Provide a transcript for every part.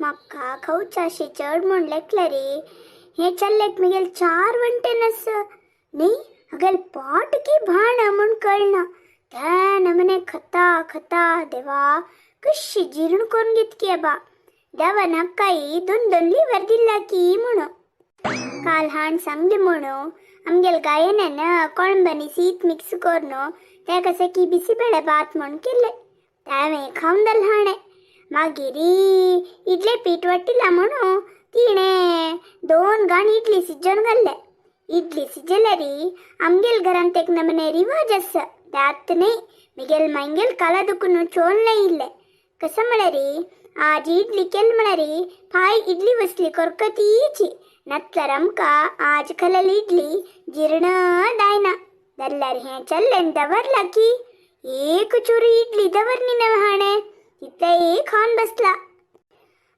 म्हाका खावचाशें चड म्हूण लेखलें रे. हें चल्लेक मुगेल चार वंटेन आसा न्ही, हागेल पोट की भाण म्हूण कळना. त्या नमने खता खता देवा कशी जीर्ण करून घेतकी बा. देवान हाकाय दोन दोन लिवर दिला की म्हणून. काल हाण सांगले म्हणून आमगेल गायनान कोळंबनी शीत मिक्स करून ते कशें की बिसीबेळे भात म्हूण केले, तें खावन दल हाणें. मागीर इडले पीठ वाटिला म्हणून तिणें 2 गाण इडली शिजोवन घाल्ले. इडली शिजल्यार आमगेल घरांत एक नमने रिवाज आसा, त्यात न्ही मिगेल मांगेल काला दुखून चोन इल्ले. कसं म्हळ्यार आज इडली केल म्हळ्यार फाय इडली बसली करकतीची, नतल्यार आमकां आज खाल्लेली इडली जीर्ण जायना. जाल्यार हें चल्लें दवरला की एक चुरू इडली दवरनी नवे हाणें, तितलें खावन बसला.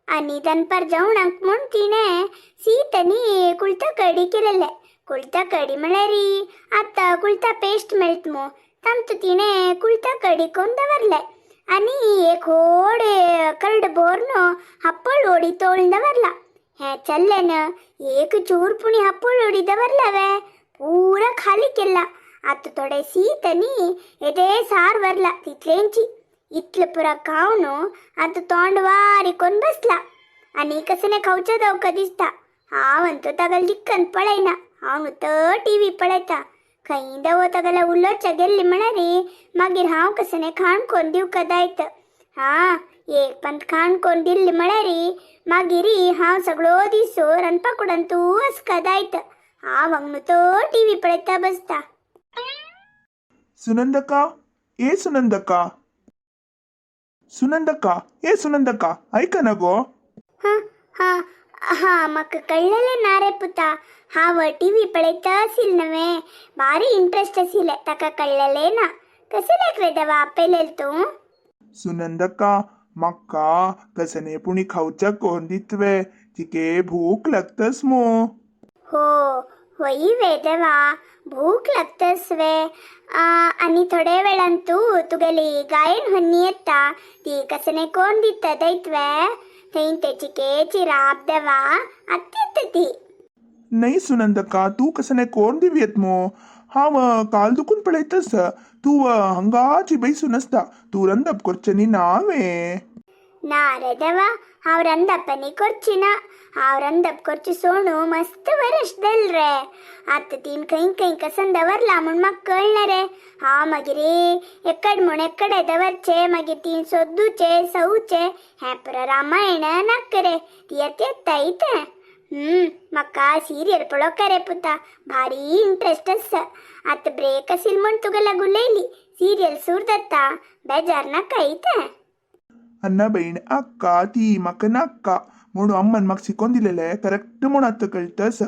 आनी दनपार जेवणाक म्हूण तिणें शीत आनी कुळता कडी केलेले. कुळता कडी म्हळ्यार आतां कुळता पेस्ट मेळट मू, तांतू तिणें कुळता कडी करून दवरले आनी एक व्हड करड भरून हप्पळ वडी तोळून दवरला. हें चल्लें एक चूर पुणी हप्पळ वडी दवरला वे पुरा खाली केला. आतां थोडे शीत आनी येदे सार वरला तितलेंची. इतलें पुरा खावन आतां तोंड वारी करून बसला आनी कसं खावचें दवका दिसता. हांव अंतू तागेलें दिक्कन पळयना, हांव न्हू टीव्ही पळयता. खंय दवो तागेल्या उलोवच्या गेल्ली म्हळ्यार मागीर हांव कसं खाण कोण दिवका दायत. हां एक पंत खाण कोण दिल्ली म्हळ्यार मागीर हांव सगळो दीस रांदपा कुडान तूं आसका दायत. हांव हांग न्हू तो टीव्ही पळयता बसता. सुनंदका, ए सुनंदका, सुनंदका, ए सुनंदका, ऐका गो. हां हां हां म्हाका कळ्ळेलें ना रे पुता. हांव टीव्ही पळयता आशिल्लें नवें, भारी इंट्रस्ट आशिल्लें, ताका कळ्ळेलें ना. कशें लेख रे देवा आपयलें तूं? सुनंदका, म्हाका कसने पुणी खावच्या कोण दितवे, तिके भूक लागतस मो. हो होय वे देवा, भूक लागतस वे. आनी थोडे वेळान तूं तुगेली गायन हन्नी येता, ती कसने कोण दिता दैतवे, थंय तेची केची राब देवा आत्ता ती. नाही सुनंदका, तूं कसने कोण दिवयेत मो. हांव काल दुखून पळयतस, तूं हंगाची बैसून आसता, तूं रंदप करचें न्ही ना वे. ना रे देवा, हांव रंदप न्ही करची ना. हांव रंदप करची सोणू मस्त वरस दल रे. आतां तीन खंय खंय कसन दवरला म्हूण म्हाका कळना रे. हांव मागीर एकड म्हूण एकडे दवरचे, मागीर तीन सोदूचे सवचे, हें पुरो रामायण नाका रे. ती येत येता इतें. म्हाका सिरियल पळोवंक रे पुता भारी इंट्रस्ट आसा. आतां ब्रेक आशिल्लो म्हूण तुका उलयली. सिरियल सूर जाता, बेजार नाका इतें. अन्ना बहीण अक्का ती म्हाका नाक्का म्हणून अम्मान म्हाका शिकोवन दिलेलें करेक्ट म्हूण आतां कळटस.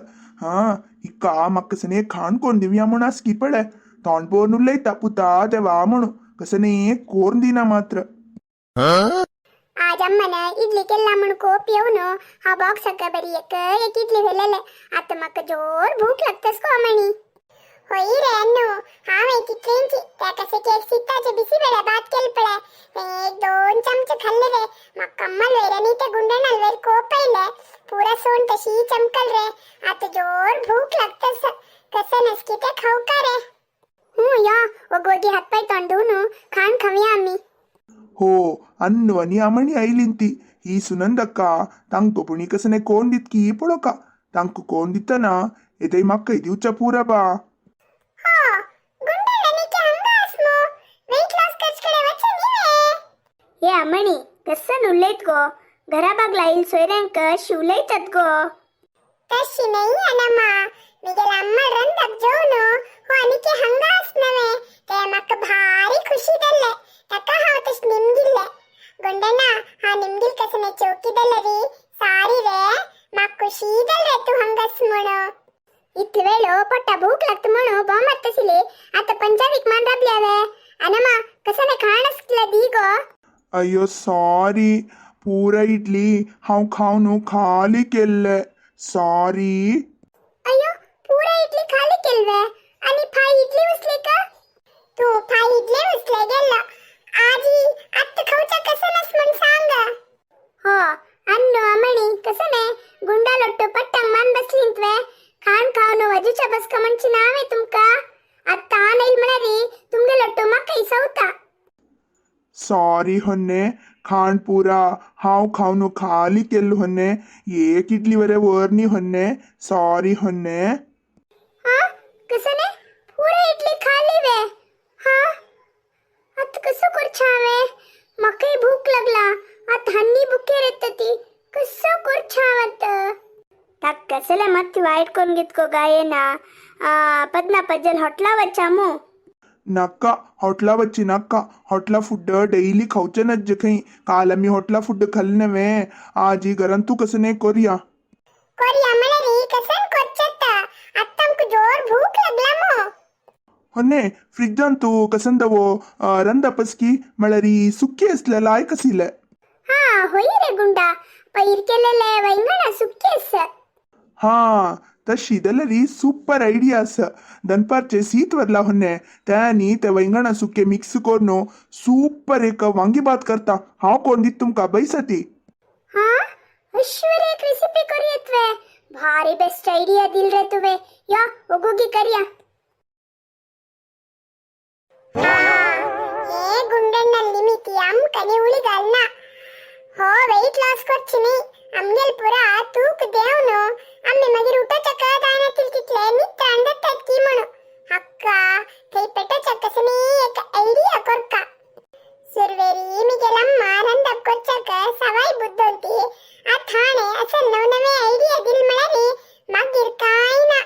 हां हिका म्हाका कसने खाण कोण दिवया म्हूण आसकी पळय, तोंड पळोवन उलयता पुता देवा म्हणून, कसने कोण दिना मात्र. आज अम्मन इडली केला म्हूण कोप येवन हांव बॉक्साक बरी एक एक इडली व्हेलेले. आतां म्हाका जोर भूक लागतस गो अमणी. होय रे अन्नू, हांवें तितलेंची त्या कशें की एक शिताचे बिसी बेळे भात केल पळय, तें एक 2 चमचे खाल्ले रे. म्हाका कम्मल वयर आनी ते गुंडणाल वयर कोप आयले, पुरा सोण तशी चमकल रे. आतां जोर भूक लागतस, कसं नसकी ते खावका रे. हूं या ओगोगी हात पाय तोंड धुवन खाण खावया आमी. हो अन्नू आनी अमणी आयलीं ती. ही सुनंदक्का तांकां पुणी कसने कोण दितकी पळोवका, तांकां कोण दितना येतय म्हाका दिवच्या पुरा बा. हे अमणी कसन उलयत गो, घरा बागला येईल सोयऱ्यांक शिवलयतात गो. तशी नाही अनमा, मिगेल अम्मा रंदप जेवण हो आनीके हंगा आसनवे, ते म्हाका भारी खुशी जाल्ले, ताका हांव तश निमगिल्ले. गुंडना हा निमगिल कसने चौकी दल्लरी सारी रे, म्हाका खुशी जाल रे तूं हंगास म्हणून. इतले वेळो पोट्टा भूक लागता म्हणून बॉम्ब मारतशिले, आतां पंजाबीक मान राबली हांवें. अनमा कसने खाण आसले दी गो. अय्यो सॉरी, पुरा इडली हांव खावन खाली केल्ले, सॉरी. अय्यो पुरा इडली खाली केलवे आनी फाय इडली उसली का? तूं फाय इडली उसले गेल्लो, आजी आत्तां खावच्या कसं नस म्हूण सांग. हो अन्नू सॉरी होन्ने, खाण पुरा हांव खावन खाली केल्लो होन्ने. एक इडली वरे वर होन्ने, सॉरी होन्ने. हा, कसं ने पुरा इडली खाली वे? हा, आत कसं करछा हांवें? म्हाकाय भूक लागला आत. हन्नी भुकेर येता ती. कसं करछा आत? ताक कसले मत्ती वायट करून घेतको गायेना. पद्ना पज्जल हॉटला वच्चामू. नाका, हॉटला वच्ची नाका. हॉटला फूड डेली खावचे नज्ज खंय. काल आमी हॉटला फूड खाल्ले नव्हे, आजी घरान तूं कसं नाही करूया. कोरिया म्हणे कसन कोच्चत? आत्ता आमक जोर भूक लागला मो. ಹೊನ್ನೆ, ಫ್ರಿಜ್ ಅಂತೂ ಕಸಂದವೋ ರಂದ ಪಸ್ಕಿ ಮಳರಿ ಸುಕ್ಕಿ असलेला ಆಯ್ಕಸಿಲ್ಲ. हा, होय रे गुंडा, पैर केलेले वैंगणा सुक्केस. हा, तशी जाल्यार सुपर आयडिया आसा. दनपारचे सीत वरला होन्ने, ते आनी ते वैंगणा सुके मिक्स करून सुपर एक वांगी भात करता. हांव कोण दित तुमकां बैसती. हा, अश्वर एक रेसिपी करूयत वे. भारी बेस्ट आयडिया दिल रे तुवे. या ओगोगी करिया. हे ಗುಂಡಣ್ಣಲ್ಲಿ ಮಿತಿ ಅಮ್ಕನಿ ಉಳಿದಲ್ಲ. हो, वेट लॉस करची. आमगेल पुरा तूक देवनो आम्ही मागीर उठोच्या दाना तितले नित्राण जातात की म्हणून. हक्का थंय पेटोच्या कसनी एक आयडिया करका. सुरवेरी मिगेलम्मा ರಂದಪ್ ಕೊಚ್ಚಕ ಸವಾಯ್ ಬುದ್ಧೊಂತಿ. ಆ ಥಾಣೆ असं नवनवे आयडिया दिल म्हळ्यार मागीर काय ना,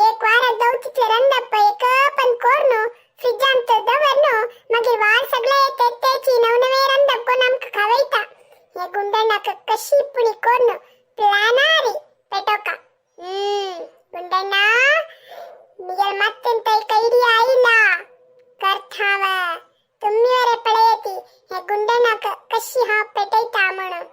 एक वार दवतितले रंदप एक पण कोरनो फ्रिजांत दवरनो, मागीर वार सगळे येते तेची नवनवे रंदप कोण आमकां खावयता. हे गुंडण्णाक कशी पुणी कोरनो प्लानारी पेटोका. गुंडण्णा, मिगेल मत्ತೆंತ एक ಐಡಿಯಾ ಇಲ್ಲ ಕರ್ಥಾವ. तुम्ही वरे पळयती हे गुंडणाक कशी हांव पेटयता म्हणून.